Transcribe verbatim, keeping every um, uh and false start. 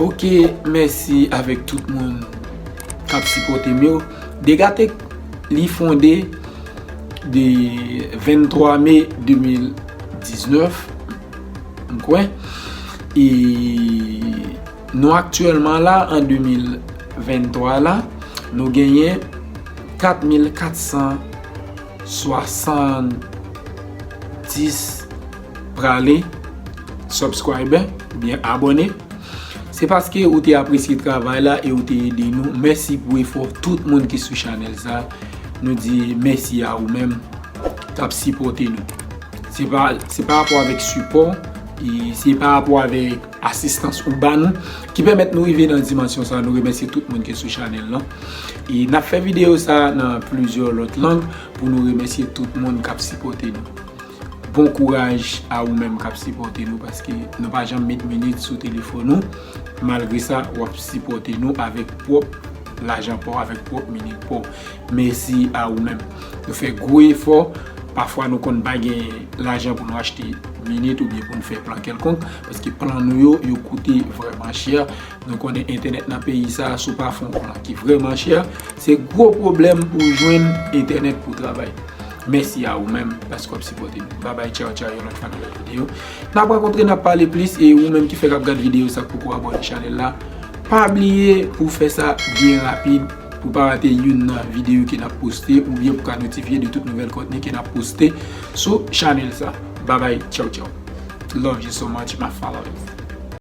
Ok, mèsi avèk tout moun k ap sipòte m yo. Degatech, li fonde de venntwa me de mil diznèf, m kwè. E nou aktyèlman la, an de mil venntwa la, nou genyen kat mil kat san swasanndis prale subscriber oubyen abòne. Se paske ou te apresye travay la e ou te ede nou. Mèsi pou efò tout moun ki sou chanèl sa. Nou di mèsi a ou menm k ap sipòte nou. Se pa, se pa rapò avèk sipò, e se pa rapò avèk asistans ou ba nou ki pèmèt nou rive nan dimansyon sa. Nou remèsye tout moun ki sou chanèl lan. E n ap fè videyo sa nan plizyè lòt lang pou nou remèsye tout moun k ap sipòte nou. Bon kouraj a ou menm k ap sipòte nou, paske nou pa janm met minit sou telefòn nou, malgre sa w ap sipòte nou avèk pwòp lajan pa w, avèk pwòp minit pa w. Mèsi a ou menm. Nou fè gwo efò. Pafwa nou konn pa gen lajan pou nou achte minit oubyen pou nou fè plan kèlkonk, paske plan nou yo, yo koute vrèman chè. Nou konnen entènèt nan peyi sa, si w pa fè yon plan ki vrèman chè, se gwo pwoblèm pou w jwenn entènèt pou w travay. Mèsi a ou menm paske w ap sipòte nou. Babay, tchaw, tchaw, yon lòt fwa nan lòt videyo. N ap rankontre, n ap pale plis, e ou menm ki fèk ap gad videyo sa k poko abòne chanèl la, pa bliye pou w fè sa byen rapid, pou w pa rate youn nan videyo ke n ap poste, oubyen pou w ka notifye de tout nouvèl kontni ke n ap poste sou chanèl sa. Babay, tchaw, tchaw. Love you so much, my followers.